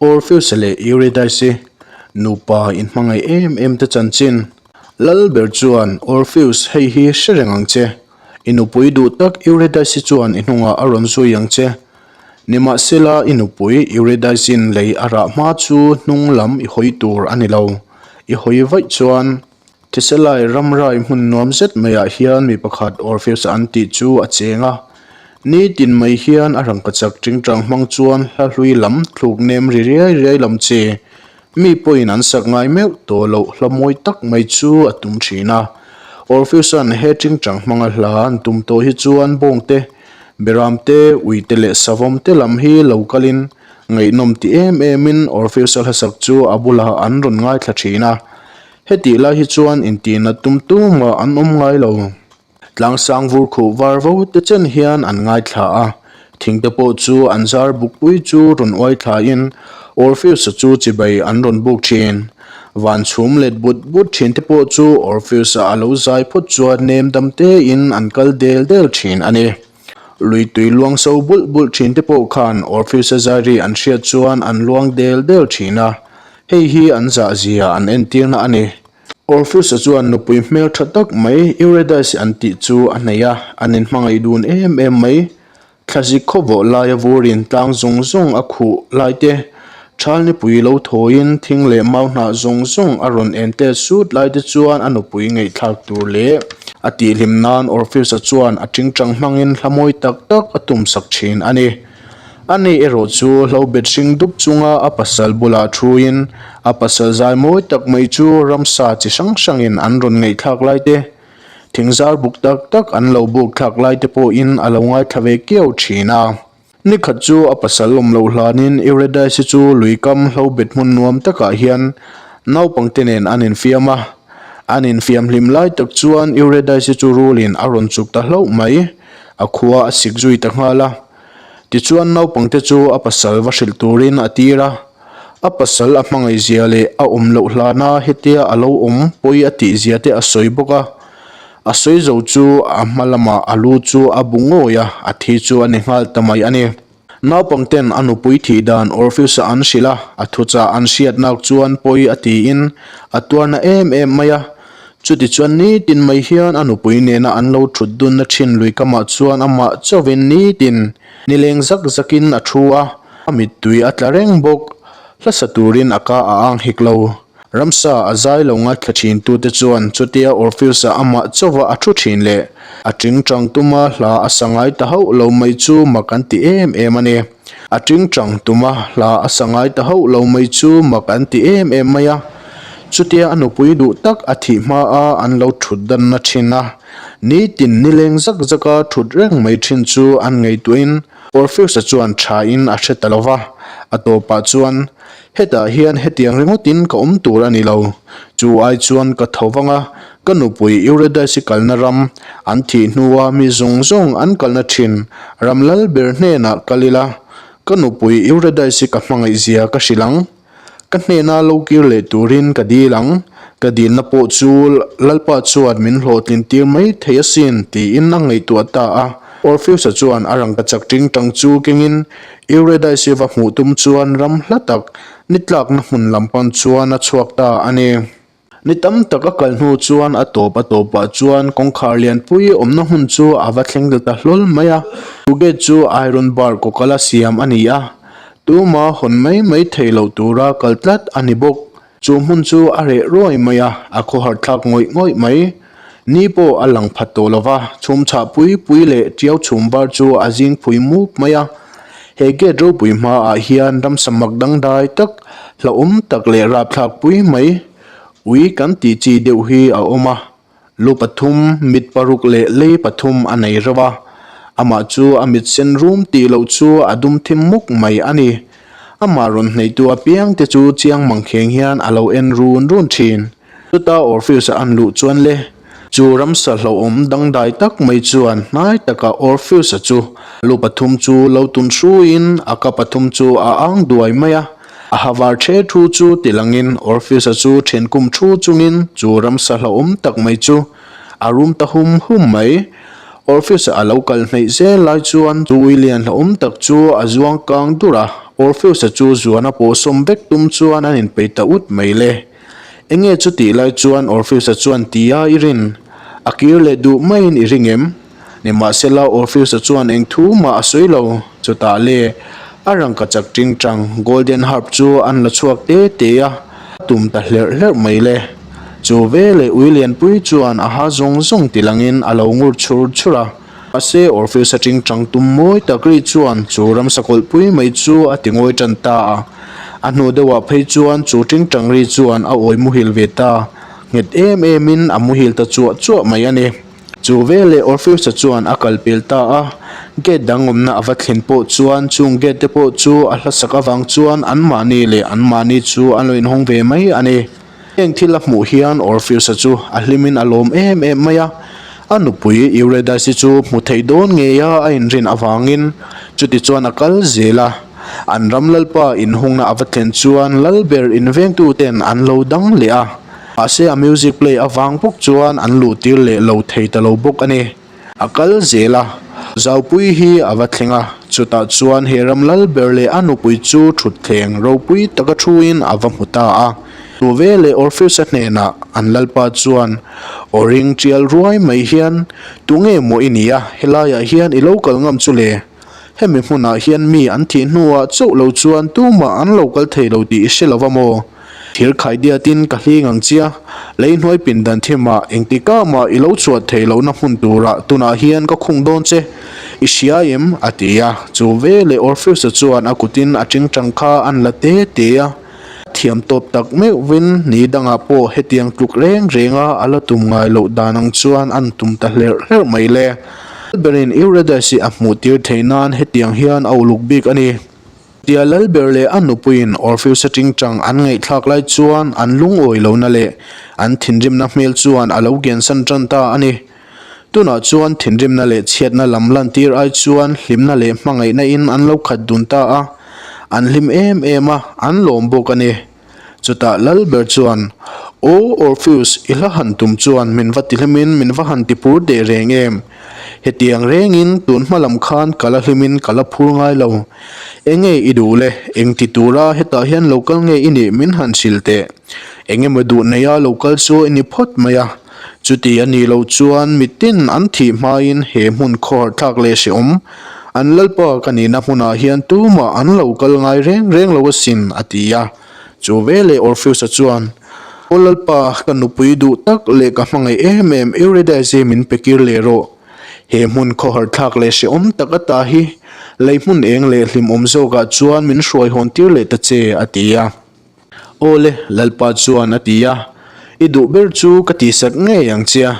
Orpheus-a leh Eurydice-i nupa inhmangaih em em te chanchin. Lalber chuan, Orpheus, hei hi hre reng ang che. I nupui duh tak Eurydice-i chuan i hnungah a rawn zui ang che. Nimahsela, i nupui Eurydice-in lei a rah hma chu hnung lam i hawi tur a ni lo. I hawi vaih chuan Thessalai ramrai hmun nuam zet maiah hian mi pakhat Orpheus an tih chu a cheng a. Nitin mai hian a rangkachak tingtang hmang chuan hla hlui lam thluk nem ri riai riai lam chi mi pawhin an sak ngai meuh tawh loh hla mawi tak mai chu a tum thin a. Orpheus-a'n he tingtang hmanga hla an tum tawh hi chuan bawngte, beramte, uite leh savawmte lam hi lo kalin ngaihnawm ti em emin Orpheus-a hlasak chu a bulah an rawn ngaithla thin a. Hetih lai hi chuan intihna tum tumah an awm ngai lo. Tlangsang vur khuh var vo te chen hian an ngaithla a, thingte pawh chu an zar bukpui chu rawn uai thlain Orpheus-a chu chibai an rawn buk thin. Van chhum let but but thin te pawh chu Orpheus-a a lo zai phawt chuan nem dam tein an kal del del thin a ni. Lui tui luang so bulh bulh thin te pawh khan Orpheus-a zai ri an hriat chuan an luang del del thin a, hei hi an zahzia an entirna a ni. Orpheus-a chuan nupui hmel tha tak mai Eurydice an tih chu a nei a, an inhmangaih dun em em mai. Thlazik khawvawh laia vurin tlang zawng zawng a khuh lai te, Thalnipui lo thawiin thing leh mau hnah zawng zawng a rawn en tet sut lai te chuan a nupui ngaihthlak tur leh a tihhlim nan Orpheus-a chuan a tingtang hmangin hla mawi tak tak a tumsak thin a ni. Ani erawh chu hlo bet hring dup chunga a pasal bulah thuin a pasal zai mawi tak mai chu ramsa chi hrang hrangin an rawn ngaihthlak lai te, thingzar buk tak tak an lo buk thlak lai te pawhin a lo ngaithla ve kiau thin a. Ni khat chu a pasal awm loh hlanin Eurydice chu lui kam hlo bet hmun nuam takah hian naupangte nen an infiam a. An infiam hlim lai tak chuan Eurydice chu rulin a rawn chuk ta hlauh mai. A khua a sik zui ta nghal a. Tichuan naupangte chu a pasal va hrilh turin a tir a. A pasal a hmangaihzia leh a awm loh hlana hetia a lo awm pawi a tihzia te a sawi bawk a. A sawi zo chu a hma lamah a lu chu a bu ngawi a, a thi chu a ni nghal ta mai a ni. Naupang ten a nupui thih dan Orpheus-a an hrilh a, a thuchah an hriat nak chuan pawi a tiin a tuarna em em mai a. Chutichuan nitin mai hian a nupui nena an lo thut dunna thin lui kamah chuan amah chauhin nitin nileng zak zakin a thu a, a mittui a tla reng bawk. Hlasa turin a ka a ang hek lo. Ramsa a zai lo ngaithla thin tute chuan chutia Orpheus-a amah chauva a thu thin leh a tingtang tuma hla a sa ngai ta hauh lo mai chu mak an ti em em a ni. A tingtang tuma hla a sa ngai ta hauh lo mai chu mak an ti em em mai a. Chutia a nupui duh tak a thih hma a an lo thut danna thin a, nitin nileng zak zaka thut reng mai thin chu an ngaihtuahin Orpheus-a chuan thain a hre ta lo va, a tawpah chuan, Hetah hian hetiang ringawtin ka awm tur a ni lo. Chu ai chuan ka tho vang a, ka nupui Eurydice kalna ram, an thih hnua mi zawng zawng an kalna thin ram lal ber hnenah kal ila, ka nupui Eurydice ka hmangaihzia ka hrilh ang. Ka hnena lo kir leh turin ka dil ang. Ka dilna pawh chu Lalpa chuan min hlawhtlin tir mai thei asin tiin a ngaihtuah ta a. Orpheus-a chuan a rangkachak tingtang chu kengin Eurydice va hmuh tum chuan ram hla tak ni tlakna hmun lam pan chuan a chhuak ta a ni. Ni tam tak a kal hnu chuan a tawp a tawpah chuan kawngkhar lianpui awmna hmun chu a va thleng ta ta hlawl mai a. Chu gate chu iron bar kawkala siam a ni a, tuma hawn mai mai theih loh tura kal tlat a ni bawk. Chu hmun chu a reh ruai mai a, a khawhar thlak ngawih ngawih mai. Ni pawh a lang phat tawh lo va, chhum chhah pui pui leh tiau chhum var chu a zing phui mup mai a. He gate ropui hmaah hian ramsa mak dangdai tak, hlauhawm tak leh rapthlak pui mai, ui kan tih chi deuh hi a awm a. Lu pathum, mit paruk leh lei pathum a nei reuh a, amah chu a mit sen rum tih loh chu a dum thim muk mai a ni. Amah rawn hneihtu apiang te chu chiang mangkheng hian a lo en run run thin. Chuta Orpheus-a an luh chuan le, chu ramsa hlauhawm dangdai tak mai chuan hnai takah Orpheus-a chu lu pathum chu lo tun hruiin a ka pathum chu a ang duai mai a. A ha var the thu chu ti langin Orpheus-a chu then kum thu chungin chu ramsa hlauhawm tak mai chu a rum ta hum hum mai. Orpheus-a a lo kal hneih zel lai chuan chu ui lian hlauhawm tak chu a zuang kang dur a. Orpheus-a chu zuana pawh sawm vek tum chuan an inpeih ta ut mai le. Enge chutih lai chuan Orpheus-a chuan tia i rin? A kir leh duh maiin i ring em? Nimahsela Orpheus-a chuan eng thu mah a sawi lo. Chutah le, a rangkachak tingtang, golden harp chu an la chhuak te te a, a tum ta hlerh hlerh mai le. Chu veleh ui lianpui chuan a ha zawng zawng tilangin a lo ngur chhur chhur a. Mahse, Orpheus-a tingtang tum mawi tak ri chuan chu ramsakawlhpui mai chu a ti ngawi tan ta a. A hnu deuhah phei chuan chu tingtang ri chuan a awi muhil ve ta. Nghet em emin a muhil ta chuah chuah mai a ni. Chu veleh Orpheus-a chuan a kal pel ta a, gate dang awmna a va thlen pawh chuan chung gate te pawh chu a hlasak avang chuan anmahni leh anmahni chu an lo inhawng ve mai a ni. Heng thil a hmuh hian Orpheus-a chu a hlimin a lawm em em mai a, a nupui Eurydice-i chu hmu thei dawn ngeia a inrin avangin chutichuan a kal zel a. An ram lalpa inhungna a va thlen chuan lalber invengtuten an lo dang leh a. Mahse a music play avang bawk chuan an luh tir leh lo thei ta lo bawk a ni. A kal zel a, Zaupui hi a va thleng a, chutah chuan he ram lal ber leh a nupui chu thutthleng ropui taka thuin a va hmu ta a. Chu veleh Orpheus-a hnenah an lalpa chuan aw ring tial ruai mai hian, Tunge maw i nia, helaiah hian i lo kal ngam chu le? Hemi hmunah hian mi an thih hnuah chauh lo chuan tumah an lo kal thei lo tih i hre lo va maw? Thir khaidiatin ka hling ang chia, lei hnuai pindan thimah engtikah mah i lo chhuah theih lohna hmun turah tunah hian ka khung dawn che, i hria em? a ti a. Chu veleh Orpheus-a chuan a kutin a tingtang kha an la te te a. A thiam tawp tak meuhvin ni dangah pawh hetiang tluk reng renga a la tum ngai loh dan ang chuan an tum ta hlerh hlerh mai le. Lalberin Eurydice-i a hmuh tir theih nan hetiang hian a uluk bik a ni. Tia Lalber leh a nupuiin Orpheus-a tingtang an ngaihthlak lai chuan an lungawi lohna leh an thinrimna hmel chuan a lo kiansan tan ta a ni. Tunah chuan thinrimna leh chhiatna lam lantir ai chuan hlimna leh hmangaihna in an lo khat dun ta a, an hlim em em a, an lawm bawk a ni. Chutah Lalber chuan, Aw Orpheus, i hla han tum chuan min va tihlimin min va han tipur teh reng em? Hetiang rengin tun hma lam khan ka la hlimin ka la phur ngai lo. Enge i duh le? Eng ti tura hetah hian lo kal nge i nih min han hrilh teh. Eng emaw duh neia lo kal chu i ni phawt mai a. Chuti a nih loh chuan mitin an thih hmain he hmun khawharthlak leh hrehawm an Lalpa ka nihna hmunah hian tumah an lo kal ngai reng reng lo asin, a ti a. Chu veleh Orpheus-a chuan, Aw Lalpa, ka nupui duh tak leh ka hmangaih em em Eurydice hi min pe kir leh rawh. He hmun khawharthlak leh hrehawm tak ata hi lei hmun eng leh hlimawm zawkah chuan min hruai hawn tir leh ta che, a ti a. Aw le, Lalpa chuan a ti a, I duh ber chu ka tihsak ngei ang che a,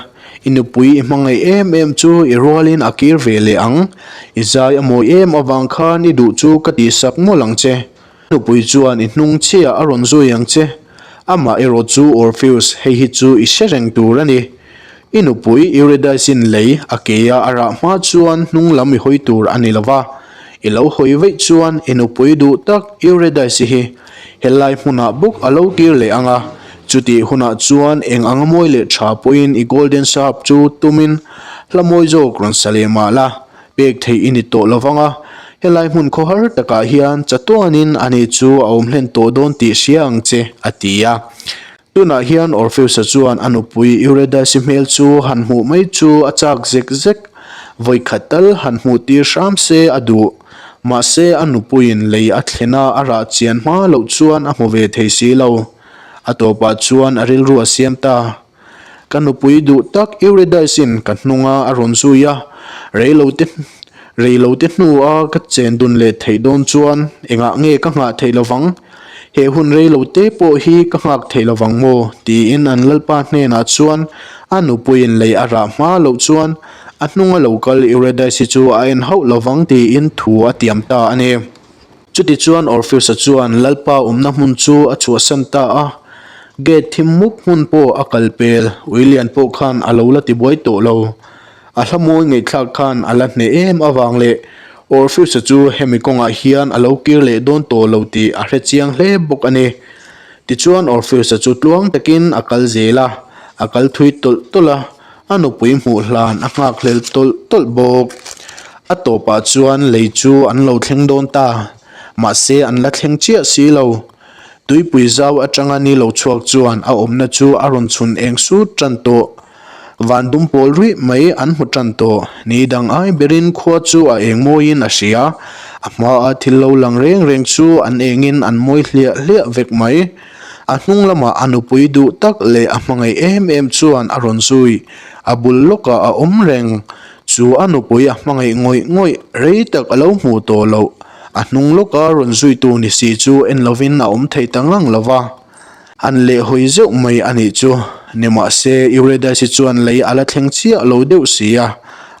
i nupui i hmangaih em em chu i rualin a kir ve leh ang, i zai a mawi em avang khan i duh chu ka tihsak mawlh ang che. Nupui chuan i hnung chiah a rawn zui ang che, amah erawh chu Orpheus, hei hi chu i hre reng tur a ni. I nupui Eurydice-in lei a keia a rah hma chuan hnung lam i hawi tur a ni lo va, i lo hawi veih chuan i nupui duh tak Eurydice-i hi helai hmunah bawk a lo kir leh ang a, chutih hunah chuan eng anga mawi leh tha pawhin i golden sharp chu tumin hla mawi zawk rawn sa leh mah la. Pek theih i ni tawh lo vang a, helai hmun khawhar takah hian chatuanin ani chu a awm hlen tawh dawn tih hria ang che, a ti a. Tunah hian Orpheus-a chuan a nupui Eurydice-i hmel chu han hmuh mai chu a chak zek zek, vawikhat tal han hmuh tir hram se a duh. Mahse a nupuiin lei a thlena a rah chian hma loh chuan a hmu ve thei si lo. A tawpah chuan a rilru a siam ta. Ka nupui duh tak Eurydice-in ka hnunga a rawn zui a, reilote reilote hnua ka chen dun leh theih dawn chuan engah nge ka nghah theih lovang? He hun reilote pawh hi ka nghak theih lovang maw? tiin an lalpa hnenah chuan a nupuiin lei a rah hma loh chuan a hnunga lo kal Eurydice-i chu a en hauh lovang tiin thu a tiam ta a ni. Chutichuan Orpheus-a chuan Lalpa awmna hmun chu a chhuahsan ta a, gate thim mup hmun pawh a kal pel, ui lian pawh khan a lo la tibuai tawh lo. A hla mawi ngaihthlak khan a la hneh em avang leh Orpheus-a chu hemi kawngah hian a lo kir leh dawn tawh lo tih a hre chiang hle bawk a ni. Tichuan Orpheus-a chu tluang takin a kal zel a, a kal thui tawlh tawlh a, A nupui hmuh hlan a nghakhlel tawlh tawlh bawk. A tawpah chuan lei chu an lo thleng dawn ta. Mahse an la thleng chiah si lo. Tuipui zau atanga ni lo chhuak chuan a awmna chu a rawn chhun eng sut tan tawh. Van dum pawl ruih mai an hmu tan tawh. Ni dang ai berin khua chu a eng mawiin a hria. A hmaa thil lo lang reng reng chu an engin an mawi hliah hliah vek mai. A hnung lamah a nupui duh tak leh a hmangaih em em chuan a rawn zui. A bul lawkah a awm reng. Chu a nupui a hmangaih ngawih ngawih rei tak a lo hmuh tawh loh. A hnung lawka rawn zuitu ni si chu en lovin a awm thei ta ngang lo va, an leh hawi zeuh mai a nih chu. Nimahse, Eurydice chuan lei a la thleng chiah lo deuh si a,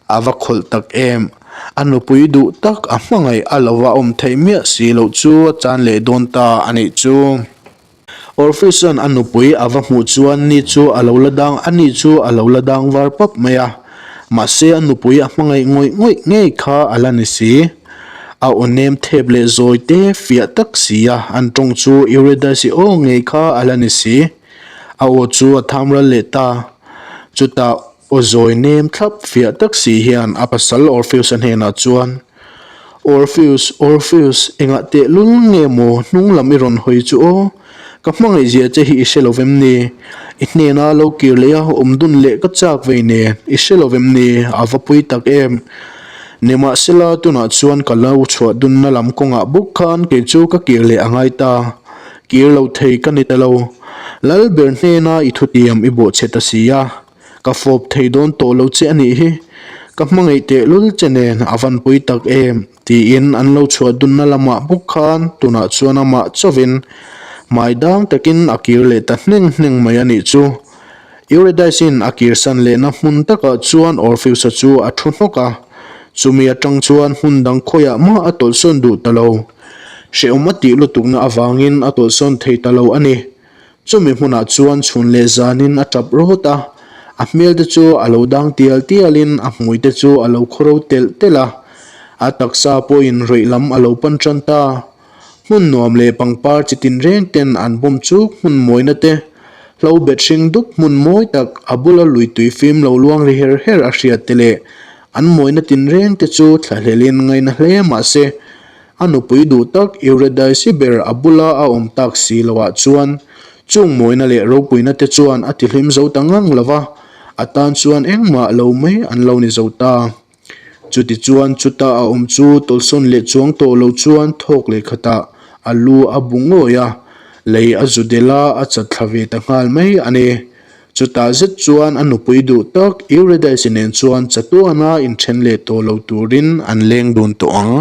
a va khawlh tak em. A nupui duh tak a hmangaih a lo va awm theih miah si loh chu a chan leh dawn ta a nih chu. Orpheus-a'n a nupui a va hmuh chuan ni chu a lo la dang a ni chu a lo la dang var pap mai a, mahse a nupui a hmangaih ngawih ngawih ngei kha a la ni si. A aw nem thep leh zawi te fiah tak si a, an tawng chu Eurydice-i aw ngei kha a la ni si. A aw chu a tham ral leh ta. Chutah aw zawi nem thlap fiah tak si hian a pasal Orpheus-a hnenah chuan, Orpheus, Orpheus, engah tehlul nge maw hnung lam i rawn hawi chu aw? Ka hmangaih zia che hi i hre lo vem ni? I hnena lo kir leh a awm dun leh ka chak vei nen i hre lo vem ni? A va pui tak em! Nimahsela, tunah chuan ka lo chhuah dunna lam kawngah bawk khan kei chu ka kir leh a ngai ta. Kir lo thei ka ni ta lo. Lalber hnena i thutiam i bawhchhe ta si a. Ka fawp thei dawn tawh lo che a nih hi, ka hmangaih tehlul che nen a van pui tak em? tiin an lo chhuah dunna lamah bawk khan tunah chuan amah chauhin hmai dang takin a kir leh ta hneng hneng mai a nih chu. Eurydice-in a kirsan lehna hmun takah chuan Orpheus-a chu a thu hnawk a, chumi atang chuan hmun dang khawiah mah a tawlhsawn duh ta lo. Hrehawm a tih lutukna avangin a tawlhsawn thei ta lo a ni. Chumi hmunah chuan chhun leh zanin a tap rawt a, a hmel te chu a lo dang tial tialin a hmui te chu a lo khawro telh telh a, a taksa pawhin rawih lam a lo pan tan ta. Hmun nuam leh pangpar chi tinreng ten an bawm chuk hmun mawina te, hlo bet hring dup hmun mawi tak a bula lui tui fim lo luang ri her her a hriat te leh an mawina tinreng te chu thlahlelin ngaina hle mahse A nupui duh tak Eurydice ber a bula a awm tak si loah chuan chung mawina leh ropuina te chuan a tihlim zo ta ngang lo va, a tan chuan engmah lo mai an lo ni zo ta. Chutichuan chuta a awm chu tawlhsawn leh chuang tawh lo chuan thawk leh khatah a lu a bu ngawih a, lei a zu delh a, a chat thla ve ta nghal mai a ni. Chutah zet chuan a nupui duh tak Eurydice nen chuan chatuana inthen leh tawh lo turin an leng dun tawh ang.